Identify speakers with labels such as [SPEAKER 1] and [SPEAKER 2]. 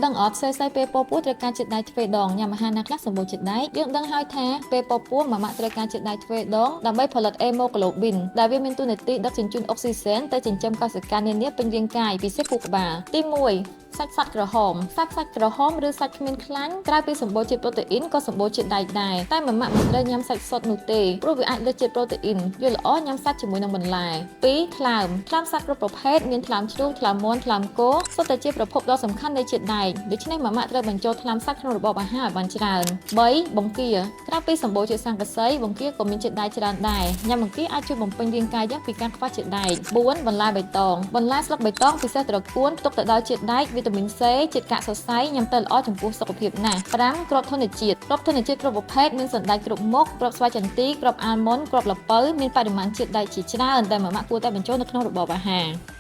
[SPEAKER 1] ដឹងអត់ស្រីៗពេលពពោះត្រូវការជាតិដែកទ្វេដងញ៉ាំអាហារណាខ្លះសម្បូរជាតិដែកយើងដឹងហើយថាពេលពពោះម៉ាម៉ាក់ត្រូវការជាតិដែកទ្វេដងដើម្បីផលិតអេម៉ូក្លូប៊ីនដែលវាមានតួនាទីដឹកជញ្ជូនអុកស៊ីសែនទៅចិញ្ចឹមកោសិកានានាពេញរាងកាយពិសេសខួរក្បាលទី1សាច់សត្វក្រហមសាច់សត្វក្រហមឬសាច់គ្មានខ្លាញ់ក្រៅពីសម្បូរជាតិប្រូតេអ៊ីនក៏សម្បូរជាតិដែកដែរតែម៉ាម៉ាក់មិនត្រូវញ៉ាំសាច់សុទ្ធនោះទេព្រោះវាអាចលើសជាតិប្រូតេអ៊ីនយល់ល្អញ៉ាំសាច់ជាមួយនឹងបន្លែ2ថ្លើមថ្លើមសត្វគ្រប់ប្រភេទមានថ្លើមជ្រូកថ្លើមមាន់ថ្លើមគោសុទ្ធតែជាប្រភពដ៏សំខាន់នៃជាតិដែកដូច្នេះម៉ាម៉ាក់ត្រូវបញ្ចូលថ្លើមសត្វក្នុងរបបអាហារឲ្យបានច្រើន3បង្គាក្រៅពីសម្បូរជាតិស័ង្កសីបង្គាក៏មានជាតិដែកច្រើនដែរញ៉ាំបង្គាអាចជួយបំពេញរាងកាយយើងពីការខ្វះជាតិដែក4បន្លែបៃតងបន្លែស្លឹកបៃតងពិសេសត្រកួនផ្ទុកទៅដោយជាតិដែកវីតាមីន C ជាតិកាកសរសៃញ៉ាំទៅល្អចំពោះសុខភាពណាស់5គ្រាប់ធញ្ញជាតិគ្រាប់ធញ្ញជាតិគ្រប់ប្រភេទមានសណ្តែកគ្រប់មុខគ្រាប់ស្វាយចន្ទីគ្រាប់អាល់ម៉ុនគ្រាប់ល្ពៅមានបរិមាណជាតិដែកជាច្រើនដែលម៉ាម៉ាក់គួរតែបញ្ចូលនៅក្នុងរបបអាហារ។